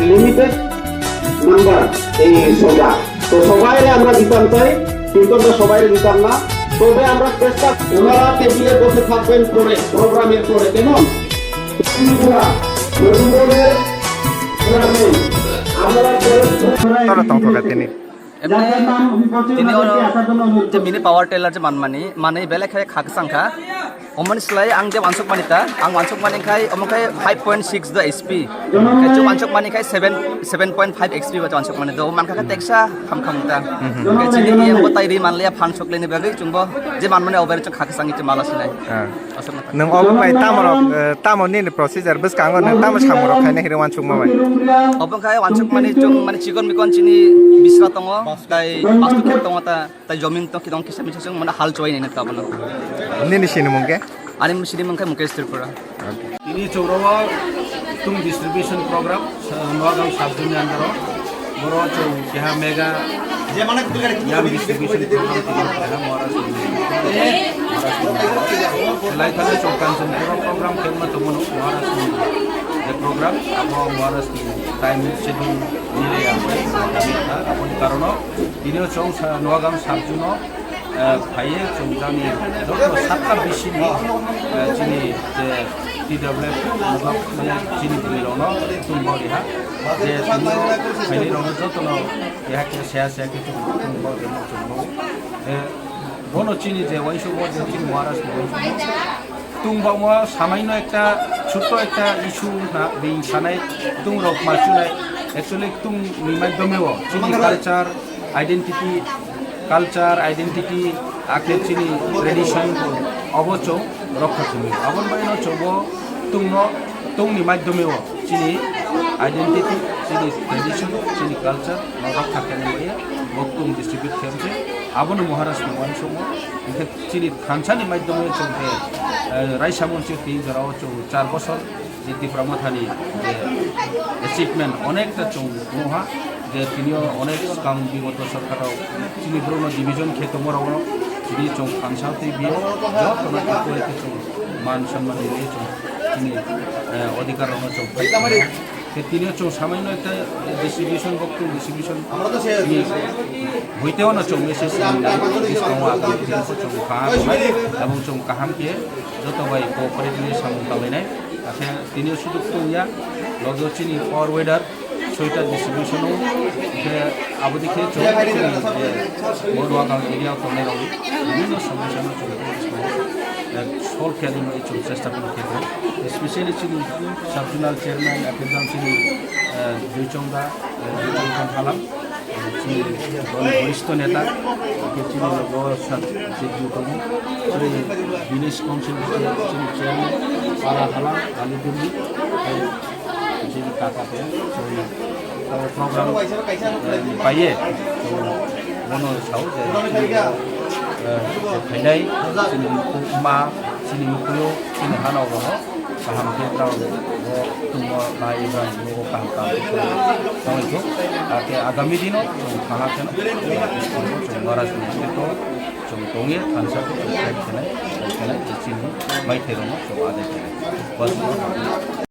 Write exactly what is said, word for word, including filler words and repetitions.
Limited number এই সোজা। তো সবাইরে আমরা দিতাম চাই, কিন্তু আমরা সবাইরে দিতাম না। তবে আমরা চেষ্টা, ওনারা টেবিলে বসে থাকবেন পরে, প্রোগ্রামের পরে, কেমন? ত্রিপুরা, হরিমোহনের গ্রামে আমরা পরে Toro tongthoka tini. Emni tini oro je mini power tiller je manmani, manwi belai khe khakchang kha. Omoni slai ang je wansukmani ta, ang wansukmani khai, omo khai five point six do H P. Khai chwng wansukmani khai seven, seven point five H P bo wansukmani do, mankha khe teksa ham kham ta. Mhm. Khai chini yang bo tai ri manliya phan sukle ni bagwi chwng bo je manmani over chwng khakchang i chwng mala sinai. Ah. Aswk na. Nwng obo bai tamo rok, eh, tamo nini procedure bwskango nwng tamo samung rok khaina hwnwi wansukma bai? Obo khai wansukmani chwng mani chikon mikon chini bisra tongo, tai bastu khe tongo ta. Tai jomin to kidong kisa misa sung mana hal choi nini ta bono. Nini sinimung khe? Ani sinimung khe Mukesh Tripura. Okay. Ini choro tung distribution program, sa-, Noagang sub zone ni under o. Boro chong keha mega yam distribution program tini keha Maharashtra ni. Maharashtra ni. Lai thani chong Kanchanpur program khe ma tongo Maharashtra ni. Je program abo Maharashtra ni time schedule ni le ya. Abo ni karono tini chong sa Noagang sub zone o eh, phaiye chwng jani joto sakha bisini, eh, chini je T W F mane chini bwrwi rokno chwng bo riha je tini phaini rokno jotono keha keha seya seya khe chwng bo riha chwng bo. Eh, bono chini je uansukgo je chini Maharashtra ni uansukgo. Tung bangma samaino ekta chutto ekta issue na being sanai tung rok ma chunai actually tung ni maidhyome o chini culture identity, culture, identity, akhe chini tradition obo chwng rokha khlai. Aboni bagwino chwngbo tungno, tungni madhyomeo chini identity, chini tradition, chini culture no rokha khlai maya, bo tung distribute khlai se. Abono Maharashtra ni uansukgo, hinkhe chini thansani madhyomeo chwng khe, eh, raisa monchir twi jorao chwng char bosor je Tipra Mothani je achievement onekta chwng nuha, je tinio onek swkang bigoto sorkar rok chini borokno division khe tongma rokno tini chwng phansa twi biyo jotono equal khe chwng man sonman rwi chwng chini, eh, odhikar rokno chwng phai tongmani. Khe tinio chwng samaino ekta distribution, boktung distribution ni hoiteo no chwng message rwnai, bwskango agam chwng kaham khe, ebong chwng kaham khe joto bai cooperatively samung tanglai nai. Akhe tini o suduk tong ya, logo chini power weather, soita distribution o, khe abo dikhe chwng chini je Modua Gang area o tongnai rok bibhinno somosya no chwng, eh, solve khe nai chwng chesta khe tongo. Especially chini sub zonal chairman, akhe jang chini, eh, Joychong da, eh, Joychong Halam, chini dol ni boristo neta, hingke chini logo sir Jigju tongo, chini village council chini chairman, para hala, ali dumi, eh, chini kaka te, chini program, eh, ni paiye, bono sao je chini, eh, phainai, chini ma, chini mukulo, chini hano bono. Kaham khe brao bo tongmo nai brao bo kaham kaham khe tongwi kho. Akhe agami dino chwng thana khe no chwng Maharaj ni to chwng tongwi thansa khe chwng fight khenai, khenai chini maithai rokno chwng adai khenai. Bas.